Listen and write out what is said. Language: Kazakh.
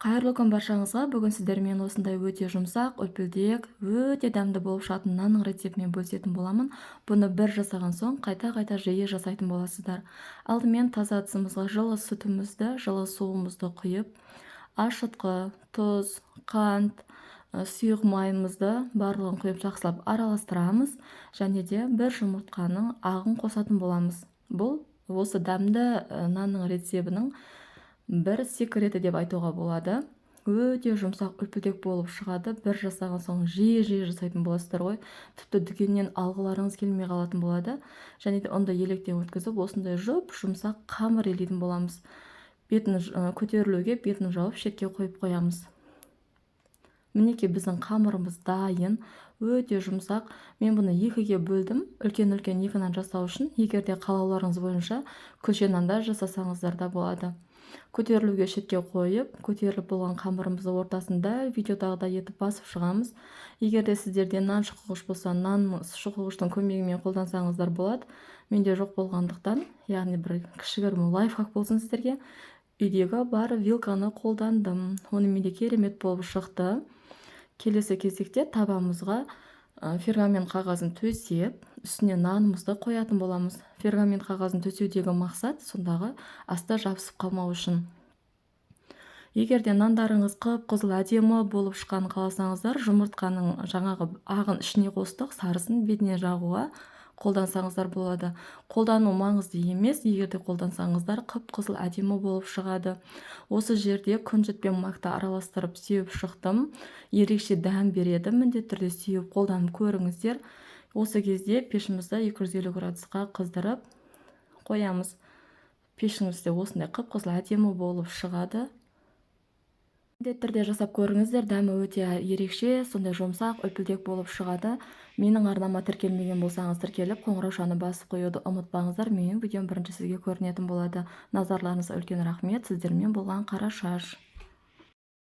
Қайырлы күн баршаңызға! Бүгін сіздермен осындай өте жұмсақ, үлпілдек, өте дәмді болып шығатын нанның рецептімен бөлісетін боламын. Бұны бір жасаған соң қайта-қайта жиі жасайтын боласыздар. Алдымен таза ыдысымызға жылы сүтімізді, жылы суымызды құйып, ашытқы, тұз, қант, сұйық майымызды барлығын құйып, жақсылап араластырамыз және де бір жұмыртқаның ағын қосатын боламыз. Бұл осы дәмді нанның рецебінің бір секреті деп айтуға болады. Өте жұмсақ, үлпілдек болып шығады. Бір жасаған соң жиі-жиі жасайтын боласыздар ғой. Тіпті дүкеннен алғыларыңыз келмей қалатын болады. Және де ұнды електен өткізіп, осындай жұп жұмсақ қамыр илейтін боламыз. Бетін көтерілуге бетін жауып, шетке қойып қоямыз. Мінекей, біздің қамырымыз дайын, өте жұмсақ. Мен бұны екіге бөлдім, үлкен-үлкен екі нан жасау үшін. Егер де қалауларыңыз бойынша күлше нандар жасасаңыздар да болады. Көтерілуге шетке қойып, көтеріліп болған қамырымызды ортасын дәл видеодағыдай етіп басып шығамыз. Егер де сіздерде нан шұқығыш болса, нан шұқығыштың көмегімен қолдансаңыздар болады. Менде жоқ болғандықтан, яғни бір кішігірім лайфхак болсын сіздерге, үйдегі бар вилканы қолдандым. Онымен де керемет болып шықты. Келесі кезекте табамызға пергамент қағазын төсеп, үстіне нанымызды қоятын боламыз. Пергамент қағазын төсеудегі мақсат сондағы асты жабысып қалмау үшін. Егер де нандарыңыз қып-қызыл, әдемі болып шыққанын қаласаңыздар, жұмыртқаның жаңағы ағын ішіне қостық, сарысын бетіне жағуға қолдансаңыздар болады. Қолдану маңызды емес, егер де қолдансаңыздар, қып-қызыл әдемі болып шығады. Осы жерде күнжіт пен макты араластырып сеуіп шықтым. Ерекше дәм береді, міндетті түрде сеуіп қолданып көріңіздер. Осы кезде пешімізді 250 градусқа қыздырып қоямыз. Пешіңіз де осындай қып-қызыл, әдемі болып шығады. Міндетті түрде жасап көріңіздер, дәмі өте ерекше, сондай жұмсақ, үлпілдек болып шығады. Менің арнама тіркелмеген болсаңыз, тіркеліп, қоңыраушаны басып қоюды ұмытпаңыздар. Менің видеом бірінші сізге көрінетін болады. Назарларыңызға үлкен рахмет. Сіздермен болған Қарашаш.